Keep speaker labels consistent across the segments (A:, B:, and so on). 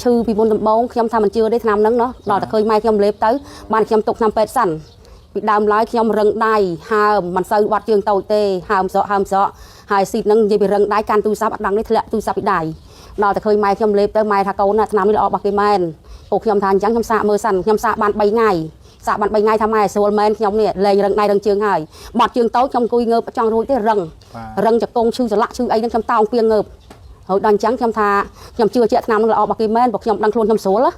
A: ឈឺពីមុនដំបូងខ្ញុំថាមិនជឿទេឆ្នាំហ្នឹងណោះដល់តែឃើញម៉ែខ្ញុំលេបទៅបានខ្ញុំទុកឆ្នាំពេទ្យសិនពីដើមឡើយខ្ញុំរឹងដៃហើមមិនសូវបាត់ជើងតូចទេហើមស្រកហើមស្រកហើយស៊ីតហ្នឹងនិយាយពីរឹងដៃកាន់ទូរស័ព្ទអត់ដឹងនេះធ្លាក់ទូរស័ព្ទពីដៃដល់តែឃើញម៉ែខ្ញុំលេបទៅម៉ែថាកូនណាឆ្នាំនេះល្អរបស់គេមែនពួកខ្ញុំថាអញ្ចឹងខ្ញុំសាកមើលសិនខ្ញុំសាកបាន3ថ្ងៃសាកបាន3ថ្ងៃថាម៉ែស្រួលមែនខ្ញុំនេះលែងរឹងដៃរឹងជើងហើយបាត់ជើងតូចខ្ញុំអង្គុយងើបចង់រួចទេរឹង
B: បាទ
A: រឹងចកងឈឺសន្លាក់ឈឺអីហ្នឹងខ្ញុំតោងពីងងើបហើយដល់អញ្ចឹងខ្ញុំថាខ្ញុំជឿជាក់ឆ្នាំនឹងល្អរបស់គេមែនព្រោះខ្ញុំដឹងខ្លួនខ្ញុំស្រួលណា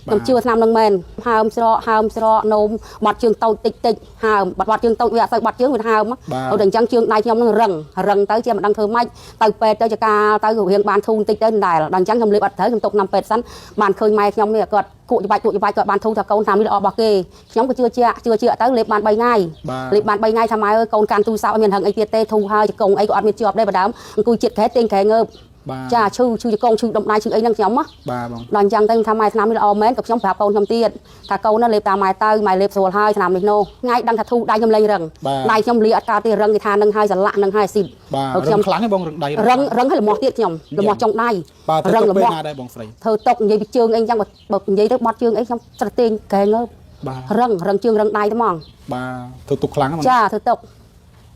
A: ខ្ញុំជឿឆ្នាំនឹងមែនហើមស្រកហើមស្រកនោមបាត់ជើងតូចតិចតិចហើមបាត់បាត់ជើងតូចវាអត់សូវបាត់ជើងវាហើម
B: បាទ
A: ហើយដល់អញ្ចឹងជើងដៃខ្ញុំនឹងរឹងរឹងទៅជាមិនដឹងធ្វើម៉េចទៅពេទ្យទៅចកាលទៅរៀងបានធូរបន្តិចទៅមិនដែលដល់អញ្ចឹងខ្ញុំលេបអត់ត្រូវខ្ញុំទុកឆ្នាំពេទ្យសិនបានឃើញម៉ែខ្ញុំនេះគាត់គក់ច្បាច់គក់ច្បាច់គាត់បានធូរថាកូនតាមនេះល្អរបស់គេខ្ញុំក៏ជឿជាក់ជឿជាក់ទៅលេបបាន3ថ្ងៃ
B: បាទ
A: លេបបាន3ថ្ងៃថាម៉ែអើយកូនកាន់ទូរស័ព្ទអត់មានហឹងអីទៀតទេធូរហើយជង្គង់អីក៏អត់មានជាប់ដែរបើដើមអង្គុយចិត្តក្រែទេងក្រែងើប
B: បាទ
A: ចាឈឺឈឺជង្គង់ឈឺដុំដៃឈឺអីហ្នឹងខ្ញុំណា
B: បាទបង
A: ដល់អញ្ចឹងទៅថាម៉ែឆ្នាំនេះល្អមែនក៏ខ្ញុំប្រាប់កូនខ្ញុំទៀតថាកូនណាលេបតាមម៉ែទៅម៉ែលេបស្រួលហើយឆ្នាំនេះនោះថ្ងៃដឹងថាធូរដៃខ្ញុំលែងរឹង
B: បាទ
A: ដៃខ្ញុំលាអត់កើតទេរឹងគេថានឹងហើយសន្លាក់នឹងហើយស៊ីត
B: បាទ
A: ហើយខ្ញុំ
B: រឹងខ្លាំងទេបងរឹងដៃ
A: រឹងរឹងហើយលមាស់ទៀតខ្ញុំលមាស់ចុងដៃ
B: បាទ
A: រឹងលមាស់
B: រឹងលមាស់ណាដែរបងស្រី
A: ធ្វើតុកនិយាយពីជើងអីអញ្ចឹងបើនិយាយទៅបត់ជើងអីខ្ញុំស្រទេងក្រែងើប
B: បាទ
A: រឹងរឹងជើងរឹងដៃទៅហ្មង
B: បាទធ្វើទុកខ្លាំងហ្នឹងបង
A: ចាធ្វើតុក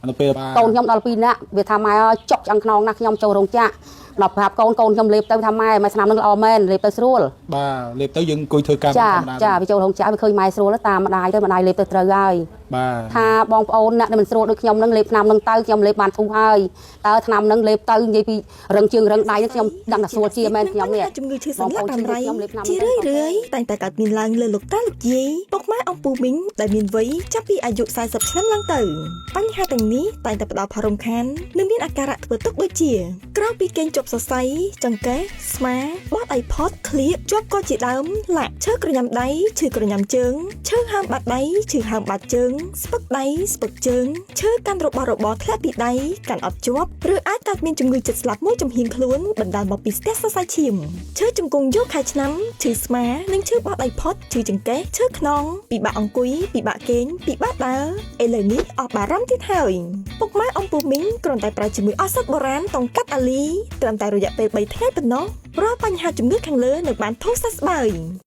B: នៅពេលបាទ
A: កូនខ្ញុំដល់2នាក់វាថាម៉ែអើយចុកឆ្អឹងខ្នងណាស់ខ្ញុំចូលរោងចក្រដល់ប្រាប់កូនកូនខ្ញុំលេបទៅថាម៉ែម៉ែឆ្នាំនឹងល្អមែនលេបទៅស្រួល
B: បាទលេបទៅយើងអង្គុយធ្វើការ
A: ចា
B: ធម្មតា
A: ចាវាចូលរោងចក្រវាឃើញម៉ែស្រួលតាមម្ដាយទៅម្ដាយលេបទៅត្រូវហើយ
B: បាទ
A: ថាបងប្អូនអ្នកដែលមិនស្រួលដូចខ្ញុំនឹងលេបឆ្នាំនឹងទៅខ្ញុំលេបបានធូរហើយតើឆ្នាំនឹងលេបទៅនិយាយពីរឹងជើងរឹងដៃនឹងខ្ញុំដឹងថាស្រួលជាមែនខ្ញុំនេះ
C: ជំងឺឈឺសន្លាក់តាមរៃ
A: ខ្ញុំលេបថ្នាំ
C: ជារឿយរឿយៗតែងតែកើតមានឡើងលើលោកតាលោកយាយពុកម៉ែអំពូមីងដែលមានវ័យចាប់ពីអាយុ40ឆ្នាំឡើងទៅបញ្ហាទាំងនេះតែងតែផ្ដល់ផលរំខាននិងមានអាការៈធ្វើទុក្ខដូចជាក្រៅពីគេងជាប់សរសៃចង្កេះស្មាបត់អៃផតក្លៀកជាប់កជាដើមលាក់ឈើក្រញាំដៃឈឺក្រញាំជើងឈើហើមបាត់ដៃឈឺហើមបាត់ជើងស្ពឹកដៃស្ពឹកជើងឈើកាន់របស់របរធ្លាក់ពីដៃកាន់អត់ជាប់ឬអាចកើតមានជំងឺចិត្តស្លាប់មួយចំហៀងខ្លួនបណ្ដាលមកពីស្ទះសរសៃឈាមឈើជង្គង់យកខែឆ្នាំឈឺស្មានិងឈឺបត់ដៃផុតឈឺចង្កេះឈឺខ្នងពិបាកអង្គុយពិបាកគេងពិបាកដើរឥឡូវនេះអស់បារម្ភទៀតហើយពុកម៉ែអំពូមីងគ្រាន់តែប្រើជាមួយឱសថបុរាណតង្កាត់អាលីត្រឹមតែរយៈពេល3ថ្ងៃប៉ុណ្ណោះរាល់បញ្ហាជំងឺខាងលើនឹងបានធូរសះស្បើយ។